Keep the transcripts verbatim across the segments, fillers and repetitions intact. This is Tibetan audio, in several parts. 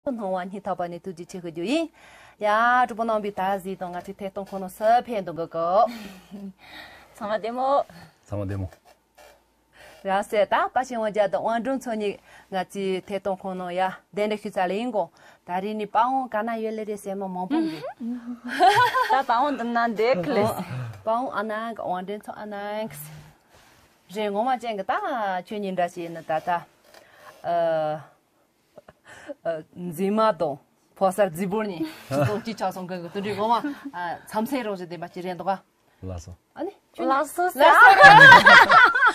སྣང་བ་སྙིང་ཐག་པ་ནས་ཐུགས་རྗེ་ཆེ་ཞུ་རྒྱུ་ཡིན། ཡ། གྲོགས་པོ་རྣམ་པས་ད་གཟིགས་དང་། ང་ཚོའི་ཐད་གཏོང་ཁང་ནང་སུ་ཕེབས་འདུག་གོ། ཚང་མ་བདེ་མོ། ཚང་མ་བདེ་མོ། རང་སྲས་དང་པ་ཆེན་དབང་རྒྱལ་དང་དབང་སྒྲོན་ཚོ་གཉིས་ང་ཚོའི་ཐད་གཏོང་ཁང་ནང་ཡ་གདན་འདྲེན་ཞུས་ཚར་ལེ་ཡིན་གོ། ད་རེས་ནི་པ་ཝང་ག་ན་ཡོད་ལེ་རེད་ཟེར་མི་མང་པོ་འདུག་ད་པ་ཝང་འདི་ན་འདེགས་ལེ། པ་ཝང་ཨ་ནང་གི། དབང་སྒྲོན་ཚོ་ཨ་ནང་གི་རེད། ངོ་མ་ཅན་གྱི་ད་ཁྱོད་གཉིས་འདྲ་ཞིག་ཡིན་ན་ད་ད། ཨ། ཨ། མཛེས་མ་དང་ཕོ་གསར་རྫིག་པོ་གཉིས་སྤྱི་ཚོགས་གཅིག་ཆགས་སོང་གི་དེ་འདྲའི་ངོ་མ། ཨ། མཚམས་སེང་རོགས་ཞེས་བདེན་པ་ཅིག་རེད་འདུག་ག། ལགས་སོ། ཨ་ནི་ཁྱོད་ལགས་སོ་ཟེར།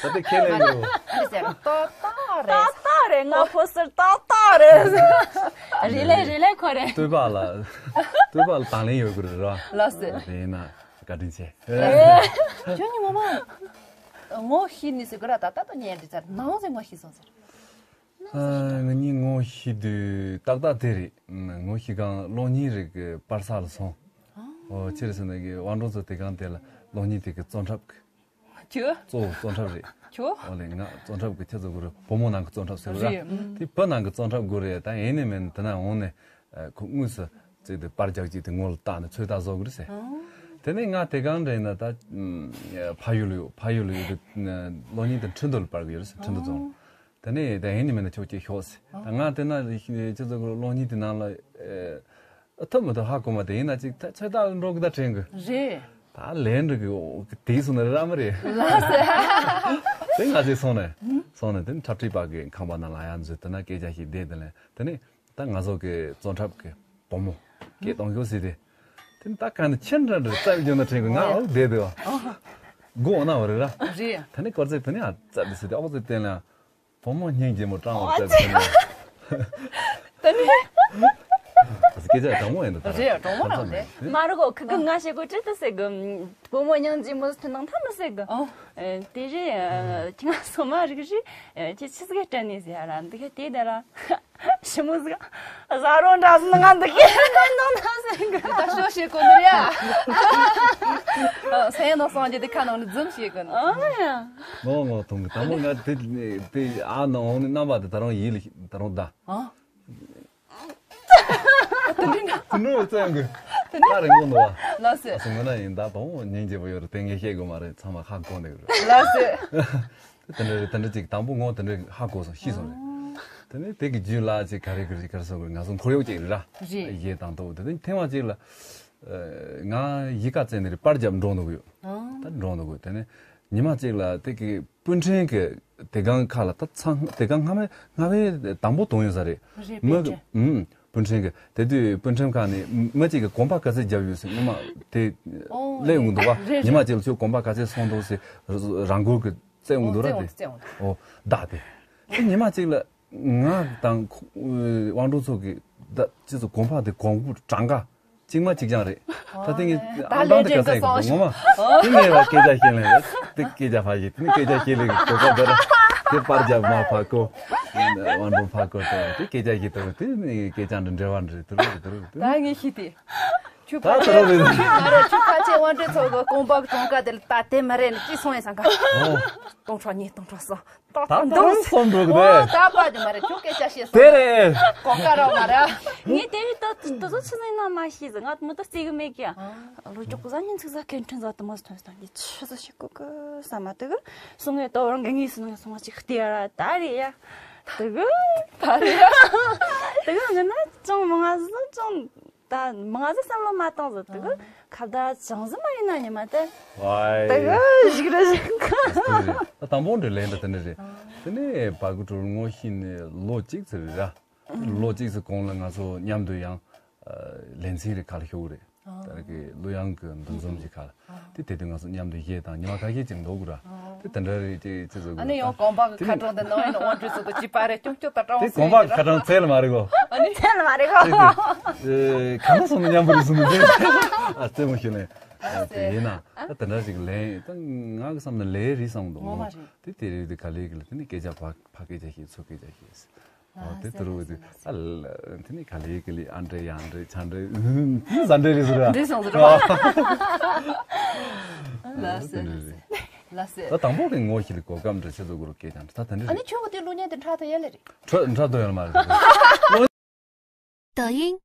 ད་ལྟ་ཁས་ལེན་ཡོད། ཨ་ནི་ཟེར། ཏག་ཏག་རེད། ཏག་ཏག་རེད། ང་ཕོ་གསར་ཏག་ཏག་རེད། རེད་ལེ་རེད་ལེ། ཁོ་རེད། སྟོད་པ་ལ། སྟོད་པ་ལ་དང་ལེན་ཡོད་དགོས་རེད་ར། ལགས་སོ། དེ་ཡིན་ན་བཀའ་དྲིན་ཆེ། ཨེ། ཁྱོད་གཉིས་ངོ་མ་ངོ་ཤེས་ནི་ཟེར་གི་ར། ད་ལྟ་ད་ཉན་འདི་ཚར་ནང་ཟེར་ངོ་ཤེས་སོང་ཟེར། ཨ། ང་གཉིས་ངོ་ཤེས་དུས་ཏག་ཏག་དེ་རེད། ངོ་ཤེས་གང་གློག་བརྙན་རིགས་ཀྱི་པར་ས་ལ་སོང་། ཨོ། ཅི་རེད་ཟེར་ན་གི་དབང་སྒྲོན་ཚོ་དེ་གང་དེ་ལ་གློག་བརྙན་དེ་གི་རྩོམ་འཁྲབ་གི། ཁྱོད། གཙོ་བོ་རྩོམ་འཁྲབ་རེད། ཁྱོད། ཨོ་ལེ། ང་རྩོམ་འཁྲབ་གི་ཁྱེད་ཚོ་གུ་རུ་བུ་མོ་ནང་གི་རྩོམ་འཁྲབ་ཟེར་བ་ར། རེད། ཨུམ། དེ་བུ་ནང་གི་རྩོམ་འཁྲབ་གུ་རེད། ད་ཡིན་ནི་མིན་དེ་ན་འོང་ནས། ཨ། ཁོ་དངོས་སུ་བཙལ་ཏེ་པར་རྒྱག་ཅིག་དེ་ངོ་ལ་བལྟས་ནས་ཚོད་ལྟ་བཟོ་དགོས་རེད་ཟེར། ཨང་། དེ་ནས་ང་དེ་གང་འདྲ་ཡིན་ན་ད་ཕ་ཡུལ་ལ་ཡོད། ཕ་ཡུལ་ལ་ཡོད་དུས་གློག་བརྙན་དེ་ཁྲིན་ཏུའུ་ལ་པར་གི་ཡོད་རེད་ཟེར། ཁྲིན་ཏུའུ་རྫོང་ལ། དེ་ནས་ད་ཡིན་ནི་མིན་ན་ཁྱོད་ཀྱིས་ཤོག་ཟེར། ད་ང་དེ་ན་ཅི་ཚོད་གློག་བརྙན་དེ་ནང་ལ་ཨ་ཐུབ་མི་ཐུབ་ཧ་གོ་མ། དེ་ཡིན་ན་ཅིག་ད་ཚོད་ལྟ་འགྲོ་གི་ད་དྲན་གི་རེད། ད་ལན་འགྲིག་གི་དེ་སོང་ན་ར་མ་རེད། ལགས་སེ། དེ་ང་ཚོས་སོང་ནས། སོང་ནས་དེ་ནས་འཁྲབ་ཁྲིད་པ་གི་ཁང་པ་ནང་ལ་ཡར་འཛུལ། དེ་ན་སྐད་ཆ་ཞིག་བསྡད། དེ་ནས་དེ་ནས་ད་ང་ཚོ་གི་རྩོམ་འཁྲབ་གི་བུ་མོ་སྐད་གཏོང་ཤོག་ཟེར་ཏེ། དེ་ནས་ད་ག་ནས་ཁྱེད་འདྲ་འདྲ་རྩ་བའི་རྒྱུ་ན་དྲན་གི། ང་ཨོ་བསྡད་དེ་བ་སྒོ་འོ་ན་བ་རེད་ར། རེད། དེ་ནས་སྐོར་ཚེ་དེ་ནས་ཨ་རྩ་བི་ཟེར་ཏེ་ཨོ་ཚེ་བསྟན་ལ། བུ་མོ་སྙིང་རྗེ་མོ་སྤྲང་བ་ཨོ་རྩ་བི་ཟེར་ནས། དེ་ནས། སྐད་ཆ་དྲང་མོ་ཡིན་འདུག་ད་ར། རེད། དྲང་མོ་རང་རེད། མ་རུ་གོ་ཁུ་གུ་ང་ཞེ་གོ་ཅི་ཏི་ཟེར་གི། བུ་མོ་སྙིང་རྗེ་མོ་ཐུན་ནང་ཐ་མི་ཟེར་གི། ཨོ། ཨེ། དེ་རེད། ཨེ། ཁྱི་ང་སོ་མ་རིག་རེད། ཨེ། ཁྱི་ཆི་ཟིག་སྤྲད་ནས་ཟེར་ར། འདི་ག་དེ་ད་ར། ཞི་མོ་ཟིག་ཟ་རོ་འདྲ་ཟིག་ང་འདི་ག་ནང་ན་ཟེར་གི། ད་ཤོ་ཞེ་གོ་ནི་རེད། ཨ། སེམས་ནང་སངས་རྒྱས་དེ་ཁ་ནང་ནས་འཛུམ་ཞེ་གོ་ནི། ཨ་ཡ། ངོ་ངོ་མཐོང་གི། དང་པོ་ང་དེ་དེ་ཨ་ནང་འོང་ནས་རྣམ་པ་དེ་ད་རུང་ཡིད་ལ་ད་རུང་ད། ཨ། དེ་འདྲ་རྩ་ཡོང་གི། ད་རིང་གོ་འདུག་བ། ལགས་སེ། ཨ་སུ་ངོ་ན་ཡིན་ད་བུ་མོ་སྙིང་རྗེ་པོ་ཡོད་རེད། དེ་ངས་བཤད་དགོས་མ་རེད། ཚང་མ་ཧ་གོ་འདུག་རེད། ལགས་སེ། དེ་འདྲ་རེད། དེ་འདྲ་ཅིག་དང་པོ་ངོ་དེ་འདྲ་ཧ་གོ་སོང་། ཤེས་སོང་རེད། དེ་ནས་དེ་གི་རྒྱུད་ལ་ཅིག་ག་རེ་ག་རེ་ག་རེ་སོགས་ཀྱི་ང་ཚོ་ཁོར་ཡུག་ཅིག་རེད་ར། རེད། གཞས་དང་ཐོག་དེ་ནས་ཐེངས་མ་ཅིག་ལ། ཨ། ང་གཞིས་ཀ་རྩེ་ནས་རེད། པར་རྒྱབ་འགྲོ་འདུག་ཡོད། ཨང་། ད་འགྲོ་འདུག་ཡོད། དེ་ནས་ཉི་མ་ཅིག་ལ་དེ་གི་སྤུན་ཕྲེང་གི་དེ་གང་ཁ་ལ་ད་ཚང་དེ་གང་སྔ་མའི་སྔ་བའི་དང་པོ་དོན་ཡོད་ས་རེད། རེད། མི་སྤུན་ཕྲེང་། ཨུམ། སྤུན་ཕྲེང་གི་དེ་དུས་སྤུན་ཕྲེང་ཁ་ནས་མི་གཅིག་གི་གོམ་པ་ག་ཚད་བརྒྱབ་ཡོད་ཟེར་སྔོན་མ་དེ་ཨོ་སླེབས་ཡོང་འདུག་བ། རེད། ཉི་མ་རེད། གཅིག་ལ་ཁྱོད་གོམ་པ་ག་ཚད་སོང་འདུག་ཟེར་རང་འགུལ་གི་བཙལ་ཡོང་འདུག་ར། ཨོ་དེ་བཙལ་ཡོང་འདུག་ཨོ་བདག་དེ། དེ་ཉི་མ་གཅིག་ལ་ང་དང་ཁོ་དབང་སྒྲོན་ཚོ་གི་ད་ཅི་ཚོ་གོམ་པ་དེ་གོང་བུ་གྲངས་ཀ་གཅིག་མ་གཅིག་རྐྱང་རེད། ད་དེ་ངས་ཨ། ཨང་དང་དེ་ག་ས་ཡིན་འདུག་ངོ་མ། དེ་ངས་ལ་སྐད་ཆ་བཤད་ལེ་རེད། དེ་སྐད་ཆ་ཕ་ཞིག་དེ་ནས་སྐད་ཆ་བཤད་ལེ་གི་གོ་སྐབས་དེ་ར། དེ་པར་རྒྱབ་མ་ཕ་གོ། དབང་སྒྲོན་ཕ་གོ་དེ་དེ་སྐད་ཆ་བཤད་དེ་དེ་ནས་སྐད་ཆ་འདྲ་འབྲེལ་བ་འདྲ་དེ་རུ་དེ་རུ་དེ། ད་ངས་ཤེས་ཏེ། ཁྱོད་ད་ཕལ་ཆེར་དེ་རུ་རེད། ཁྱོད་མ་རེད། ཁྱོད་ཕལ་ཆེར་དབང་སྒྲོན་ཚོ་གི་གོམ་པ་གི་གྲངས་ཀ་དེ་ལ་ད་དེ་མ་རེད་ནས་ཅི་སོང་ཡིན་སང་ག་ཨོ། སྟོང་ཕྲག་གཉིས། སྟོང་ཕྲག་གསུམ། ད་ད་དུང་གསུམ་འགྲོ་གི་ཨོ། རེད། ད་པ་དེ་མ་རེད། ཁྱོད་སྐད་ཆ་བཤད་སོང་། དེ་རེད། གོམ་ཀ་རོགས་མ་རེད། ངས་དེ་རིང་ད་དུ་ཚོ་ཆི་ཟིག་ཡིན་ན་མ་ཤེས་ཟིག་ང་མུ་མཐུད་རྩེ་གི་མེད་ཀི། ཨ། ལོ་རྒྱུག་གི་ཟ་ཉིན་ཚིག་ཟ་སྐད་འཕྲིན་ཟ་དུ་མ་ཐོན་སྟངས་ཀྱི་ཆི་ཟིག་ཤེས་གོ་གི་ས་མ་དུ་གི་སོང་ངས་ད་རང་གི་ངས་སོང་ངས་སོང་ང་ཅིག་བལྟས་ཡ་ར། ད་རེད་ཡ། དུ་གི་ད་རེད་ཡ། དུ་གི་ངི་ན་ཅང་མང་ང་ཟིག་ཅང་། ད་མང་ཟིག་བསམ་བློ་མ་བཏང་ཟིག་དུ་གི་ཨ། ཁ་བརྡ་ཅང་ཟིག་མ་ཡིན་ན་ཉི་མ་དེ། ཝའི། དུ་གི་ཞིག་རེ་ཞིག་གི། ད་དང་པོ་འདྲ་ལན་འདྲ་དེ་འདྲ་རེད། ཨ། དེ་ནས་བ་གུ་གྲུར་ངོ་ཤེས་ནས་ལོ་གཅིག་ཙམ་རེད་ར། ཨ། ལོ་གཅིག་ཙམ་གོང་ལ་ང་ཚོ་མཉམ་དུ་ཡང་ལེ་ཚན་རེ་ཁ་ལ་ཤོག་རེད། ཨ། ད་གི་གླུ་དབྱངས་ཀྱི་འདུ་འཛོམས་ཀྱི་ཁ་ལ། དེ་དེ་དུས་ང་ཚོ་མཉམ་དུ་གཞས་དང་ཉི་མ་ཁ་ཤས་ཅིག་འདུག་གི་ར། དེ་དེ་འདྲ་རེད་ཅེས་ཅེས་ཟེར་གི་ར། ཨ་ནི་ཡང་གོམ་པ་གི་ཁ་གྲངས་དེ་ནང་ཡིན་ན་དབང་སྒྲོན་ཚོ་དང་གཅིག་པ་རེད། ཅུང་ཅུང་ད་གྲངས་དེ་གོམ་པ་གི་ཁ་གྲངས་ཚད་ལ་མ་རེད་གོ། ཨ་ནི་ཚད་ལ་མ་རེད་གོ། དེ་དེ་ཨེ་གང་ན་སོང་ན་མཉམ་པོ་རེད་གསུངས་ནས། ཨ་རྩེད་མོ་ཞུ་ནས། ཨ་དེ་ཡིན་ན་ད་དེ་འདྲ་ཞིག་ལན་ད་ང་གི་བསམ་ན་ལན་རེད་བསམ་འདུག་ངོ་མ་རེད། དེ་དེ་རེད། དེ་ག་ལེ་གི་ལ་དེ་ནི་སྐད་ཆ་ཕ་ཕ་སྐད་ཆ་ཞིག་ཚུར་སྐད་ཆ་ཞིག་ཨོ། དེ་ལྟ་བུ་དེ་ཨ་ལ་དེ་ནི་ག་ལེ་ག་ལེ་ཨ་འདྲེ་ཡ་འདྲེ་ཆ་འདྲེ་ཟ་འདྲེ་རེད་ཟེར་ར། འདྲེ་སོང་ཟེར་ར། ལགས་སེ། ལགས་སེ། ད་དང་པོ་གི་ངོ་ཤེས་ལ་གོ་སྐབས་འདྲ་ཆེ་ཚོ་གུ་རུ་སྐད་ཀྱང་འདྲ་ད་དེ་འདྲ་རེད། ཨ་ནི་ཁྱོད་གི་དེ་གླུ་བརྙན་དེ་འཁྲབ་ཐུབ་ཡ་ལེ་རེད། འཁྲབ་འཁྲབ་ཐུབ་ཡ་ལ་མ་རེད། 抖音